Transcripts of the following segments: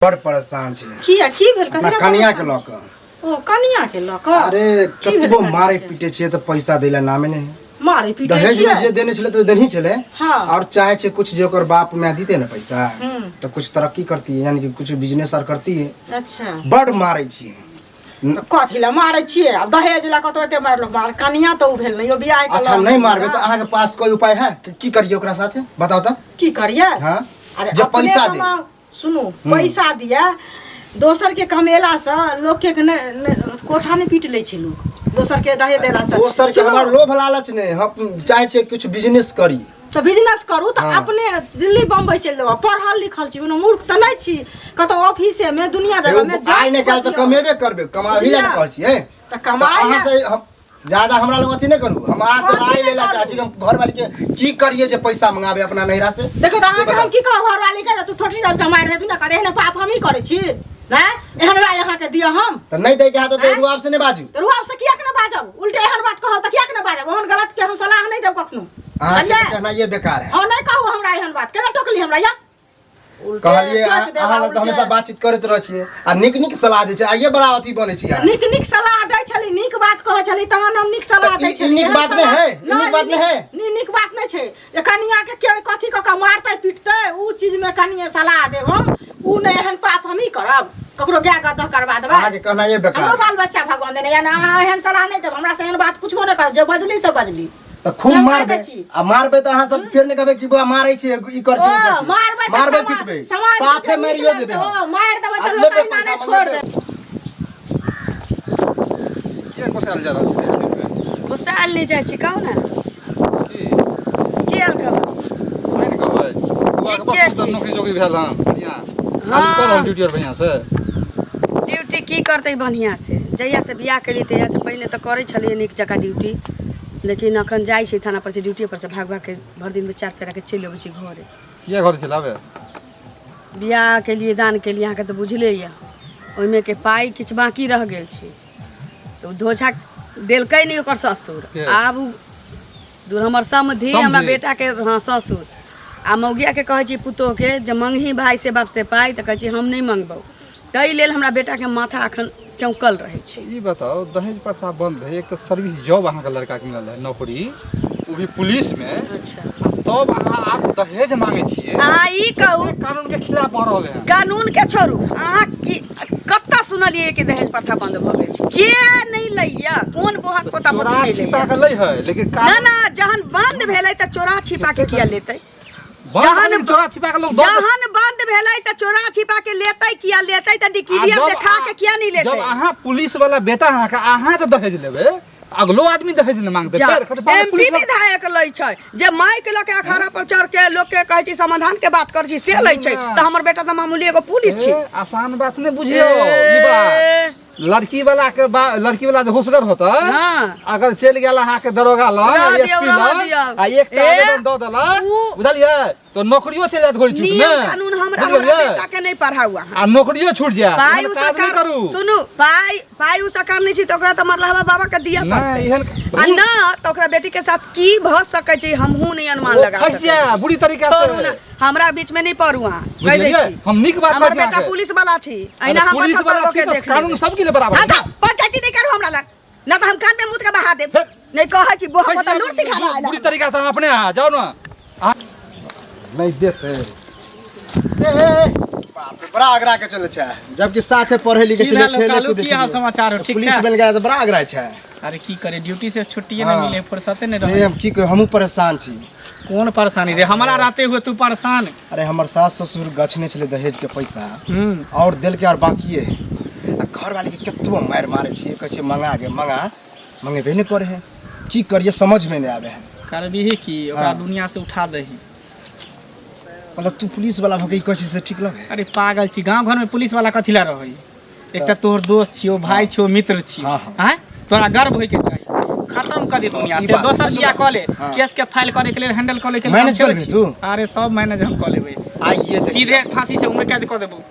बड़ परेशान छी। किया, की भेल? अपना कनिया कनिया के परेशान लऽ छी? कऽ। ओ कनिया के लऽ कऽ? अरे की भेल कतबो कनिया मारे के? पीटे छियै तऽ पैसा दै लए नामे नहि। मारे पीटे दहेज में छियै? जे देने छलै तऽ देनही छलै। हाँ। और चाहे छै कुछ जे ओकर बाप माय दीते ने पैसा हम्म। तऽ कुछ तरक्की करती, यानी कि कुछ बिजनेस आर करती। अच्छा। बड़ मारै छियै। तऽ कथी लए मारै छियै? आब दहेज लए कतौ एते मारलक? मार कनिया तऽ उ भेल ने यो बियाह के अच्छा लऽ नहीं मारबे तऽ अहाँके पास कोई उपाय है कि की करिए ओकरा साथे, बताओ तऽ। की करिए? हाँ। अरे जे अपने पैसा दे। कमाउ। सुनू, पैसा दिया दोसर के कमेला से लोक के कोठा नहीं पीट लै छै लोक दोसर के दहेज देला से। दोसर के सुनू, हमर लोभ लालच नहीं, हम चाहे छियै कुछ बिजनेस करी। तऽ बिजनेस करू तऽ हाँ। अपने दिल्ली बम्बई चलि जाउ। पढ़ल लिखल छी, कोनो मूर्ख तऽ नहि छी। कतौ ऑफिसे में दुनिया जगह में एगो आइ नहि काल्हि तऽ कमेबे करबे, कमाबी लए ने कहै छियै। तऽ कमाइ अहाँ लए- से हम ज्यादा हमरा लग अथी नहि करू, हम अहाँ से अथी राय नहि लै लए चाहै छी कि हम घरवाली के की करिए जे पैसा मंगाबे अपना नैहरा से। देखो तऽ अहाँके से हम की कहब घरवाली के जे तू ठोठी दाबि के मारि देबी ने करे, एहने पाप हमही करै छी ने? एहन राय अहाँके दिअ हम? तऽ नहि दै के हाथ तऽ आँय? रुआब से नहि बाजू। तऽ रुआब से किएक ने बाजब? उल्टे एहन बात कहब तऽ किएक ने बाजब? ओहन गलत के हम सलाह नहि देब कखनो। अहाँके बुझलियै? तऽ कहनाइए बेकार है। हँ, नहि कहू हमरा एहन बात। केना टोकली हमरा या? उल्टे कहलियै टोकि अहाँ देब अहाँ आ लग तऽ उल्टे। हमेशा बातचीत करैत रहै छियै आ नीक नीक सलाह दै छियै, आइए बड़ा अथी बनै छियै अहाँ। नीक नीक सलाह दै छली, नीक बात कहै छली, तहन हम नीक सलाह तऽ दै ई- ई छली। नीक एहन बात नहि सलाह- है? ई नीक बात नहि है? नी- नीक बात नहि छै जे कनिया के के कथी कऽ कऽ मारतै पीटतै, उ चीज में कनिये सलाह देब हम। उ नहि, एहन पाप हमही करब? ककरो गाय गदह करबा देबै? अहाँके कहनाइए बेकार। हमरो बाल बच्चा भगवान देने या ने? अहाँ एहन सलाह नहि देब हमरा से, एहन बात पूछबो नहि करब। जे बजली से बजली। तऽ खूब से हम मारबै दै छी। आ मारबै तऽ अहाँ सब फेर नहि कहबै कि बौआ मारै छै, ई कर छै, उ कर ओ छै। मारबै तऽ मारबै समाज पिटबै समाज के साफे जे नीक मारियो लगतै, देबै हम। ओ मारि देबै आ तऽ लोक लेबै अहिना पैसा नहि छोड़ि मंगेबै। देत। किया कोसायल जा रहल छै? गोसायल नहि जाइ छी, कहू ने। की की हाल खबर? नहि कहबै बौआ के? ठीके बड़ सुन्दर छै। नौकरी जोकरी भेल हन बढ़िआँ। हाँ। आब कर रहल ड्यूटी आर बढ़िआँ से? ड्यूटी की करतै बढ़िआँ से? जहिया से बियाह केलियै तहिया से, पहिने तऽ करै छलियै नीक जकाँ ड्यूटी, लेकिन अखन जाइ छै थाना पर से, ड्यूटी पर से भाग भाग के भरि दिनमे चारि फेरा के चलि अबै छी घरे। किया घरे चलि आबै? बियाह केलियै, दान केलियै, अहाँके तऽ बुझले यऽ, ओहिमे के पाइ किछु बाँकी रहि गेल छै तऽ ओ धोछा देलकै नहि ओकर ससुर। के? आब उ दूर हमर समधि, हमरा समधि? बेटाके, हँ, ससुर। आ मौगियाके कहै छी पुतोहके जे मङ्गही भाय से बाप से पाइ, तऽ कहै छी हम नहि मङ्गबौ। ताहि लेल हमरा बेटाके माथा अखन चौंकल रहै छै। ई बताउ, दहेज प्रथा बंद है, एक तऽ सर्विस जॉब अहाँके लड़का के मिलल है नौकरी, ओ भी पुलिस में। अच्छा। तब अहाँ आब दहेज मांगे छियै? अहाँ ई कहू, कानून के खिलाफ भऽ रहल है। कानून के छोड़ू, अहाँ की कतऽ सुनलियै कि दहेज प्रथा बंद भऽ गेल छै? के नहि लैया? कोन बोहक पोता पोती चोरा नहि छिपा लैया? के लै है, लेकिन ना कानून ना, जहन बंद भेलै तऽ चोरा छिपा के किया लेतै? बंद जहन भेलै, चोरा छिपा के लोग दऽ देतै। जहन बंद भेलै तऽ चोरा छिपा के लेतै किया? लेतै तऽ आ डिक्रिया जब देखा के किया नहीं जब लेतै? अहाँ पुलिस वाला बेटा अहाँके, अहाँ तऽ दहेज लेबै, अगलो आदमी दहेज नहि मांगतै। जा, फेर कहतै, बाप रे, एमपी पुलिस वाला- विधायक लै छै जे माइक लऽ के अखाड़ा पर चढ़ के लोक के कहै छै समाधान के बात करै छै से लै छै, ना। तऽ हमर बेटा तऽ मामूली एगो पुलिस छै। ए, आसान बात नहि बुझियौ ई बात। लड़की वाला के लड़की वाला जे होशगर होतै, अगर चलि गेल अहाँके दरोगा लग, रहऽ दियौ, एसपी रहऽ लग दियौ। आ एकटा ए, आवेदन दऽ देलक, बुझलियै, तऽ नौकरियो चलि जायत घोड़ी छूट नियम मे। कानून हमरा बुझि हमरा गेलियै? बेटा के नहीं पढ़ाउ अहाँ। आ नौकरियो छूट जायत। पाइ एहन उ काज नहि सरकार करू। सुनू, पाइ पाइ उ सरकार नहि छै तऽ ओकरा तऽ मरलहबा बाबा के दिअ नहि पड़तै। एहन आ न तऽ ओकरा बेटी के साथ की भऽ सकै छै, हमहूँ नहि अनुमान ओ लगा फँसि सकै जाय बुरी तरीका छोड़ू से। ने, हमरा बीच में नहीं पड़ू अहाँ, कहि दै बुझलियै? छी। हम नीक बात हमर कहै छी बेटा अहाँके। पुलिस वाला छी, अरे अहिना हम पुलिस 75 वाला गो छी के तऽ देख कानून लेबै। सबके लिए बराबर हाँ है। जाओ, पंचायती नहीं करू हमरा लग, ना तऽ हम कान में मुत के बहा देब। फेर- नहीं कहै छी बोह फँसि को तऽ लूर जायब सिखा आयल। बुरी तरीका से अहाँ अपने अहाँ जाउ ने। नहीं देते। ए, ए, ए, बाप रे, बड़ा आगरा के चले छै, जबकि साथे पढ़े लिखे की छलै, भेल खेले कालू, कूदे की हाल छलियै। समाचार हो? ठीक पुलिस छै? बन गया तऽ बड़ा आगरा छै। अरे की करे, ड्यूटी से छुट्टी हाँ। नहीं मिले, फुर्सते नहीं ए, रहे। हम की कही, हमहूँ परेशान छी। कोन परेशानी रे? हमारा रहते हुए तू परेशान? अरे हमर सास ससुर गछने छलै दहेज के पैसा, हम्म और देलके और बाकिए है। आ घर वाले के कतबो मारि मारे छियै, कहै छियै मंगा गे मंगा, मंगेबे नहि करे है। की करिए समझ में नहीं आवे है। करबीही की ओकरा? हाँ। दुनिया से उठा दही। मतलब तू पुलिस वाला भके ई कहै छी से ठीक लगे? अरे पागल छी, गांव घर में पुलिस वाला कथी ला रहै? एक तोहर दोस्त छियो, भाई छियो, मित्र छियो। हाँ, हाँ। आँय, तोरा गर्व होय के चाही। खत्म कर दे दुनिया ई से। बात- दोसर बियाह कऽ ले। हाँ। केस के फाइल करे के लेल, हैंडल करे के लेल हम मैनेज छेबे करबही छी। तू? अरे सब मैनेज हम कऽ लेबै। आइए देखिए। सीधे फांसी से उम्र कैद कऽ देबो,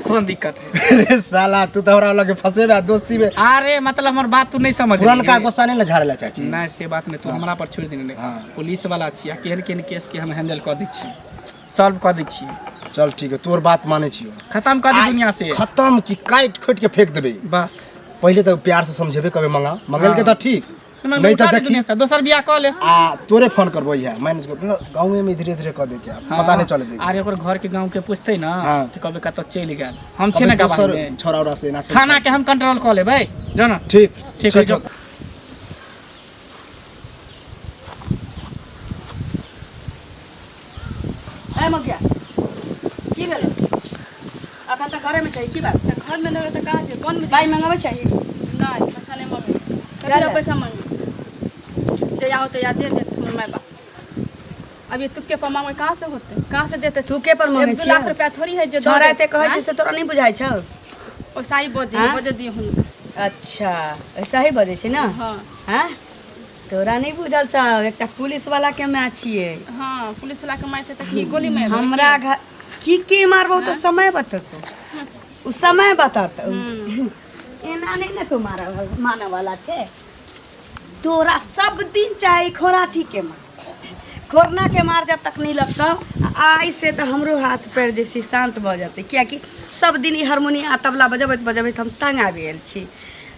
कोन दिक्कत है? अरे साला, तू तो हमरा लगे फंसेबे आ दोस्ती में। अरे मतलब हमर बात तू नहीं समझ। पुरनका गुस्सा नहीं ने झाड़े ला चाची? नहीं, से बात नहीं, तू हमरा पर छोड़ि देने। हाँ। पुलिस वाला छी आ केहन केहन केस के हम हैंडल कऽ दै छी, सॉल्व कऽ दै छी। चल ठीक है, तोर बात मानै छियो। खत्म कर दी दुनिया से। खत्म की काटि खोटि के फेंक देबै। बस पहिले तऽ प्यार से समझेबे कबे मंगा मंगल के तऽ ठीक, नहीं नहीं तऽ तऽ देखी दुनिया से दोसर बियाह कऽ ले। आ तोरे फोन करबो इहा मैनेज कर, गाँवे में धीरे धीरे कऽ दे के पता नहीं चले दे। अरे ओकर घर के गाँव के पूछते ना हाँ। तऽ कहबै कतऽ चलि गेल, हम छियै ना गवाही में। छोरा उरा से ना चलि थाना के हम कंट्रोल कऽ लेबै, जो ना। ठीक ठीक है, जो। ए मगिया, की भेलै? अखन तऽ घरेमे छै, की बात? घर में नहीं तो कहाँ कौन में? पाइ मंगाबै चाही? नहीं, पैसा नहीं मांगे। कभी पैसा मांगे जया होते या दे देते माय बाप। अब ये तुक्के पर मांगे कहाँ से होते, कहाँ से देते? तुके पर मांगे 1-2 लाख रुपया थोड़ी है जो छोरा एते कहै छै से तोरा नहीं बुझाइ छौ? वैसा ही बजे बजे दिए हुनका। अच्छा ऐसा ही बजै छै ना? हाँ। हाँ तोरा नहीं बुझल छौ, एकटा पुलिस वाला के माय छियै। हाँ पुलिस वाला के माय छै त की गोली मारबै? हमरा घर की की मारबौ तऽ समय बतेतौ, उ समय बतेतौ। एना नहीं ने तू मारऽ वाला छै। तोरा सब दिन चाही खोराठी के मार, खोरना के मार जब तक नहीं लगतौ। आइ से तऽ हमरो हाथ पैर जे छै शान्त भऽ जेतै, कियाकि सब दिन ई हारमोनिया तबला बजबैत बजबैत हम तंग आबि गेल छी।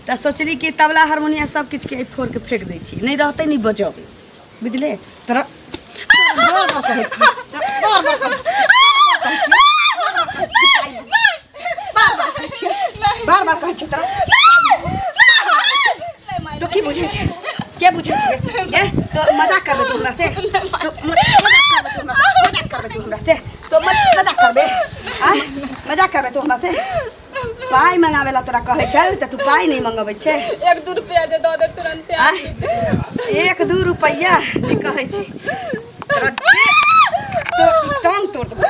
तऽ सोचली कि तबला हारमोनिया सब किछुके फोड़ि के फेंक दै छी, नहि रहतै नहि बजबै, बुझले? तोरा बार बार कहै छियै तोरा, तो की बुझै छै, के बुझै छै? ए तो मजाक करबै तू हमरा से? तो मजाक करबै तू हमरा, मजाक करबै तू हमरा से? तो मजाक करबै? आँय मजाक करबै तू हमरा से? पाइ मंगाबै ला तोरा कहै छै तऽ तू पाइ नहि मंगबै छै। 1-2 रुपया दे दऽ दे तुरन्ते। 1-2 रुपैआ जे कहै छै तोरा, तो टांग तोड़ देबौ।